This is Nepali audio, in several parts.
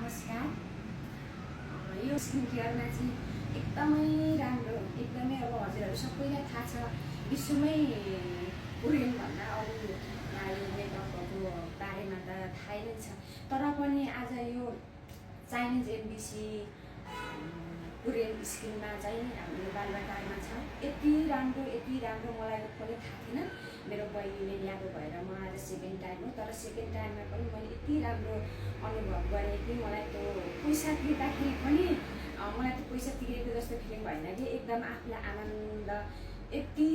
नमस्कार। यो स्किन केयरमा चाहिँ एकदमै राम्रो, एकदमै अब हजुरहरू सबैलाई थाहा छ, विश्वमै कोरियन भन्दा अरू यो मेकअपहरूको बारेमा त थाहै नै छ। तर पनि आज यो चाइनिज एमबिसी कोरियन स्किनमा चाहिँ हाम्रो बालबाटारमा छ। यति राम्रो मलाई पनि थाहा थिएन। मेरो बहिनीले ल्याएको भएर म आज सेकेन्ड टाइम हो, तर सेकेन्ड टाइममा पनि मैले यति राम्रो अनुभव गरेँ कि मलाई त्यो पैसा तिर्दाखेरि पनि मलाई त्यो पैसा तिरेको जस्तो फिलिङ भएन कि एकदम आफूलाई आनन्द, यति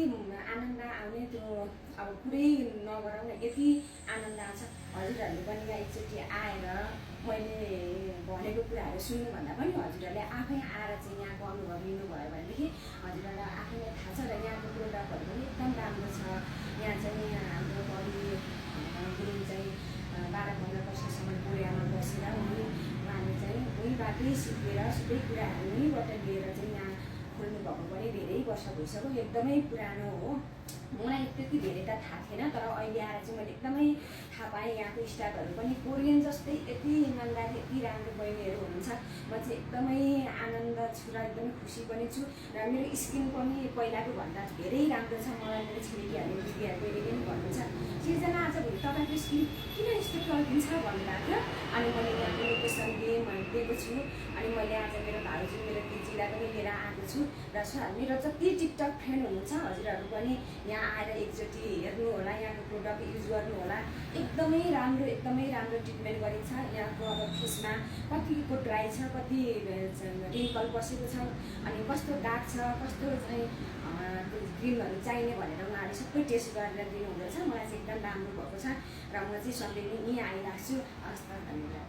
आनन्द आउने त्यो अब पुरै नगरौँ न, यति आनन्द आउँछ। हजुरहरूले पनि यहाँ एकचोटि आएर मैले भनेको कुराहरू सुन्नुभन्दा पनि हजुरहरूले आफै आएर चाहिँ यहाँको अनुभव लिनुभयो भनेदेखि हजुरहरूलाई आफैलाई थाहा छ। र यहाँको प्रोडक्टहरू पनि एकदम राम्रो छ। यहाँ चाहिँ हाम्रो बडी गुरुङ चाहिँ 12-15 वर्षसम्म कोरियामा बसेर उहाँले चाहिँ उहीँबाटै सिकेर सबै कुराहरू उहीँबाट लिएर चाहिँ यहाँ खोल्नुभएको पनि धेरै वर्ष भइसक्यो, एकदमै पुरानो हो। मलाई त्यति धेरै त थाहा थिएन, तर अहिले आएर चाहिँ मैले एकदमै थाहा पाएँ। यहाँको स्टाफहरू पनि कोरियन जस्तै यति इमान्दारी, यति राम्रो बहिनीहरू हुनुहुन्छ। म चाहिँ एकदमै आनन्द छु र एकदमै खुसी पनि छु। र मेरो स्किन पनि पहिलाको भन्दा धेरै राम्रो छ। मलाई मेरो छिमेकीहरूले दिदीहरूले पनि भन्नुहुन्छ, सिर्जना आजभोलि तपाईँको स्किन किन यस्तो टल्किन्छ भन्नुभएको थियो। अनि मैले यहाँको लोकेसन दिएको छु। अनि मैले आज मेरो भाउजू, मेरो दिदीलाई पनि लिएर आएको छु। र मेरो जति टिकटक फ्रेन्ड हुनुहुन्छ हजुरहरू पनि यहाँ आएर एकचोटि हेर्नु होला, यहाँको प्रोडक्ट युज गर्नु होला। एकदमै राम्रो ट्रिटमेन्ट गरिन्छ। यहाँको अब फेसमा कतिको ड्राई छ, कति रिङ्कल बसेको छ, अनि कस्तो दाग छ, कस्तो चाहिँ क्रिमहरू चाहिने भनेर उहाँहरूले सबै टेस्ट गरेर दिनुहुँदो रहेछ। मलाई चाहिँ एकदम राम्रो भएको छ र म चाहिँ सधैँ यहीँ आइरहेको छु। हस् त, धन्यवाद।